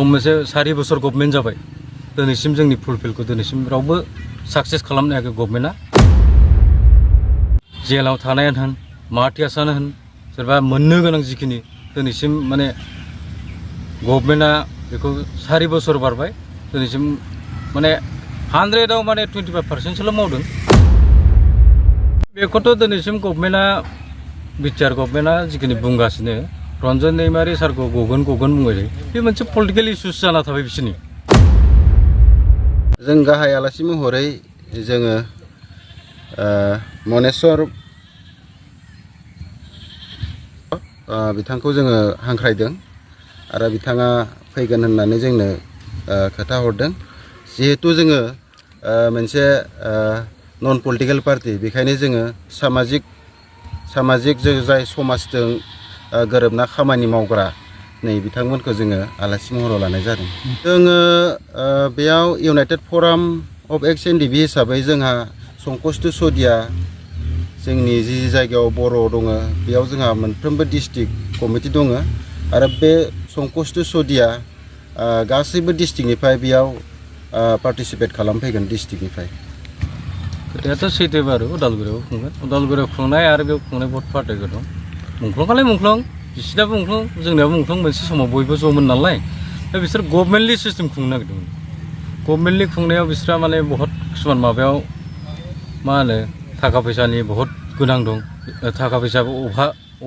मोनसे 4 बोसोर गभर्नमेन्ट जाबाय दिनैसिम जोंनि फुलफिलखौ दिनैसिम रावबो साक्सेस खालामनो हायाखै गभर्नमेन्टआ जेलाव थानायानो होन माहाथियासानो होन सोरबा मोननो गोनां जिखिनि दिनैसिम माने गभर्नमेन्टआ बेखौ 4 बोसोर बारबाय दिनैसिम माने 100आव माने 25%सोल' मावदों बेखौथ' दिनैसिम गभर्नमेन्टआ बिटिआर गभर्नमेन्टआ जिखिनि बुंगासिनो रन्जन दैमारि सारखौ गगोन बुंबाय बे मोनसे पलिटिकेल इस्युस जाना थाबाय बिसोरनि जों गाहाय आलासि महरै जोङो मनेस्वर बिथांखौ जोङो हांख्रायदों आरो बिथाङा फैगोन होननानै जोंनो खोथा हरदों जिहेतु जोङो मोनसे नन पलिटिकेल पार्टी बेखायनो जोङो सामाजिक जाय समाजजों गोरोबना खामानि मावग्रा नै बिथांमोनखौ जोङो आलासि महराव लानाय जादों जोङो बेयाव इउनाइटेड फराम अफ एक्स एनडिबि हिसाबै जोंहा संकष्ट सदिया जोंनि जि जायगायाव बर' दङ बेयाव जोंहा मोनफ्रोमबो डिस्ट्रिक्ट कमिटि दङ आरो बे संकष्ट सदिया गासैबो डिस्ट्रिक्टनिफ्राय बेयाव पार्टिसिपेट खालामफैगोन डिस्ट्रिक्टनिफ्राय खोथायाथ' सैथो बारु उदालगुरियाव खुंगोन उदालगुरियाव खुंनाय आरो बेयाव खुंनाय बहुत पार्टिफोर दं मुंख्लंआलाय मुंख्लं बिसिनाबो मुंख्लं जोंनियाबो मुंख्लं मोनसे समाव बयबो ज'मोन नालाय दा बिसोर गभर्नमेन्टलि सिस्टेम खुंनो नागिरदोंमोन गभर्नमेन्टलि खुंनायाव बिसोरा माने बहुत किसुमान माबायाव मा होनो थाखा फैसानि बहुत गोनां दं थाखा फैसाबो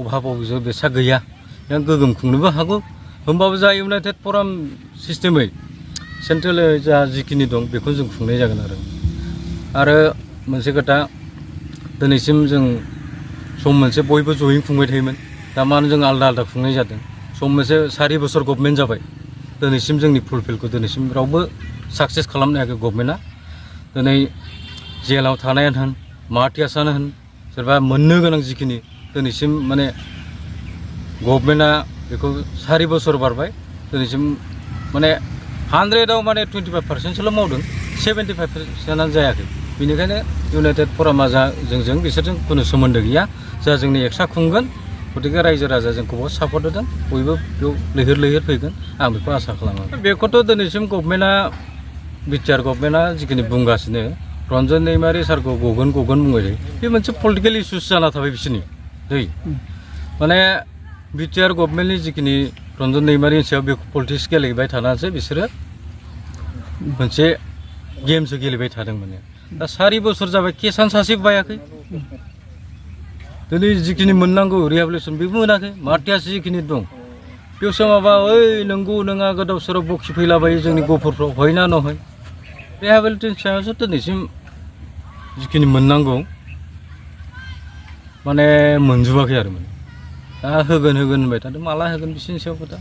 अभाबाव बेसा गैया नों गोगोम खुंनोबो हागौ होमबाबो जा इउनाइटेड फराम सिस्टेमै सेन्ट्रेल जा जिखिनि दं बेखौ जों खुंनाय जागोन आरो मोनसे खोथा दिनैसिम जों सम मोनसे बयबो जयै खुंबाय थायोमोन दा मानो जों आलदा खुंनाय जादों सम मोनसे 4 बोसोर गभर्नमेन्ट जाबाय दिनैसिम जोंनि फुलफिलखौ दिनैसिम रावबो साक्सेस खालामनो हायाखै गभर्नमेन्टआ दिनै जेलाव थानायानो होन माहाथियासानो होन सोरबा मोननो गोनां जिखिनि दिनैसिम माने गभर्नमेन्टआ बेखौ 4 बोसोर बारबाय दिनैसिम माने 100आव माने 25%सोल' मावदों 75%आनो जायाखै बेनिखायनो इउनाइटेड फरामा जोंजों बिसोरजों खुनु सोमोन्दो गैया जा जोंनि एक्सट्रा खुंगोन गतिके रायजो राजा जोंखौ बहुत सापर्ट होदों बयबो बेयाव लैहोर फैगोन आं बेखौ आसा खालामो बेखौथ' दिनैसिम गभर्नमेन्टआ बिटिआर गभर्नमेन्टआ जिखिनि बुंगासिनो रन्जन दैमारि सारखौ गगोन बुंबाय बे मोनसे पलिटिकेल इस्युस जाना थाबाय बिसोरनि माने बिटिआर गभर्नमेन्टनि जिखिनि रन्जन दैमारिनि सायाव बेखौ पलिटिक्स गेलेबाय थानानैसो बिसोरो मोनसे गेमसो गेलेबाय थादों माने दा 4 बोसोर जाबाय केसान सासे बायाखै दिनै जिखिनि मोननांगौ रिहेबिलिटेसन बेबो मोनाखै माहाथियासो जिखिनि दं बेयावसो माबा ओइ नंगौ नङा गोदाव सोराव बखि फैलाबायो जोंनि गफुरफ्राव हयना नहय रिहेबिलिटेसन सायावसो दिनैसिम जिखिनि मोननांगौ माने मोनजोबाखै आरो माने दा होगोन होनबाय थादों माला होगोन बिसोरनि सायाव खोथा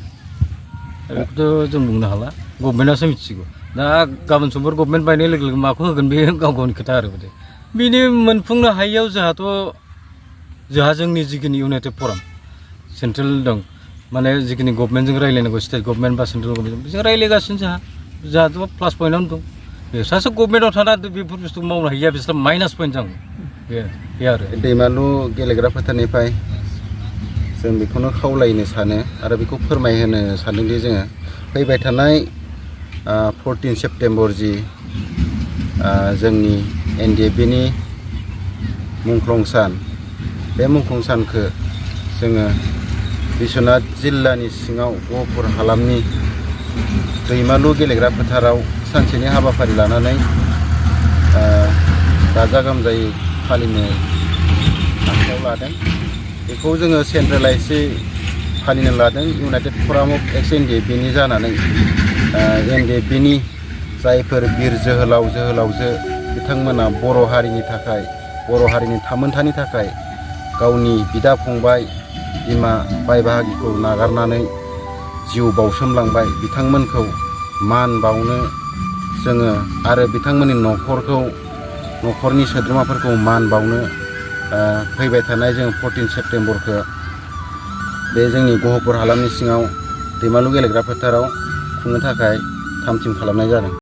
बेखौथ' जों बुंनो हाला गभर्नमेन्टआसो मिथिगौ दा गाबोन समफोर गभर्नमेन्ट बायनाय लोगो लोगो माखौ होगोन बे गावनि खोथा आरो बिनि मोनफुंनो हायियाव जोंहा जोंनि जिखिनि इउनाइटेड फराम सेन्ट्रेल दं माने जिखिनि गभर्नमेन्टजों रायज्लायनांगौ स्टेट गभर्नमेन्ट बा सेन्ट्रेल गभर्नमेन्ट बिजों रायज्लायगासिनो जोंहाथ' प्लास पइन्टआवनो दं बिसोरसो गभर्नमेन्टआव थाना बेफोर बुस्थुखौ मावनो हायिया बिसोर माइनास पइन्ट जागोन बे आरो दैमालु गेलेग्रा फोथारनिफ्राय जों बेखौनो खावलायनो सानो आरो बेखौ फोरमायहोनो सानदोंदि जोङो फैबाय थानाय 14 सेप्तेम्बर जि जोंनि एनडिएफबिनि मुंख्लं सान बे मुंख्लं सानखौ जोङो बिश्वनाथ जिल्लानि सिङाव गहपुर हालामनि दैमालु गेलेग्रा फोथाराव सानसेनि हाबाफारि लानानै गाजा गोमजायै फालिनो आखायाव लादों बेखौ जोङो सेन्ट्रेलाइजै फालिनो लादों इउनाइटेड फराम अफ एक्स एनडिएफबिनि जानानै एनडिएफबिनि जायफोर बिर जोहोलावजो बिथांमोना बर' हारिनि थाखाय बर' हारिनि थामोन्थानि थाखाय गावनि बिदा फंबाय बिमा बाय बाहागिखौ नागारनानै जिउ बाउसोमलांबाय बिथांमोनखौ मान बावनो जोङो आरो बिथांमोननि न'खरनि सोद्रोमाफोरखौ मान बावनो फैबाय थानाय जों 14 सेप्तेम्बरखौ बे जोंनि गहपुर हालामनि सिङाव दैमालु गेलेग्रा फोथाराव खुंनो थाखाय थाम थिम खालामनाय जादों।